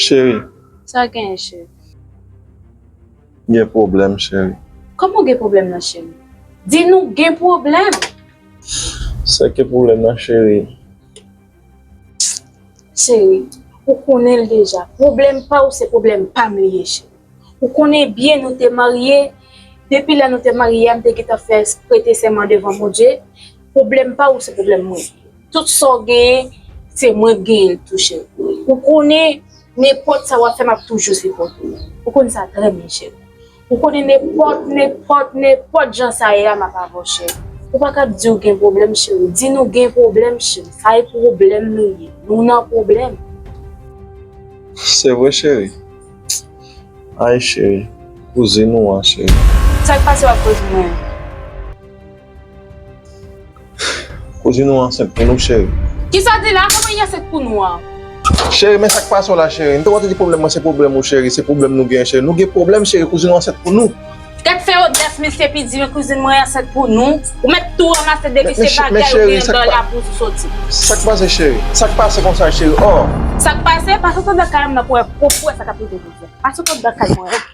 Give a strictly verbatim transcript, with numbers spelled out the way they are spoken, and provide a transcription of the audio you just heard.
Cheri. Sa genyen, cheri? Gen pwoblèm, cheri. Kòman w gen pwoblèm nan, cheri? Di nou gen pwoblèm. Sa ki pwoblèm nan, cheri? Cheri, ou konnen l deja. Pwoblèm pa w se pwoblèm pa m li ye, cheri. Ou konnen byen nou te marye. Depi lè nou te marye a, m te gentan fè prete sèman devan Bondye. Pwoblèm pa w se pwoblèm mwen. Tout sa w genyen, se mwen k genyen l tou, cheri. Ou konnen, nenpòt sa w ap fè, m ap toujou sipòte w. Ou konn sa trè byen, cheri. Ou konnen nenpòt, nenpòt, nenpòt jan sa ye a, m ap avè w, cheri. Ou pa ka ap di w gen pwoblèm, cheri. Di nou gen pwoblèm, cheri. Sa e pwoblèm nou ye. Nou nan pwoblèm. Se vre, cheri. Ay, cheri. Kouzin ou an, cheri. Sa k pase w ap kouzin mwen? Kouzin ou ansent pou nou, cheri. Kisa w di la? Kòman li ansent pou nou an? Cheri, men sa k pase w la, cheri. M te wè w te di pwoblèm mwen se pwoblèm ou, cheri. Se pwoblèm nou genyen, cheri. Nou gen pwoblèm, cheri. Kouzin ou ansent pou nou. Gad fè odès misye pi di men kouzin mwen ansent pou nou. Ou mèt tou ranmase depi se bagay ou genyen nan la pou sou soti. Sa k pase, cheri? Sa k pase konsa, cheri? Oh. Sa k pase? Pase w anndan kay mwen nan pou w wè, pou w wè sa k ap rive jodi a. Pase w anndan kay mwen.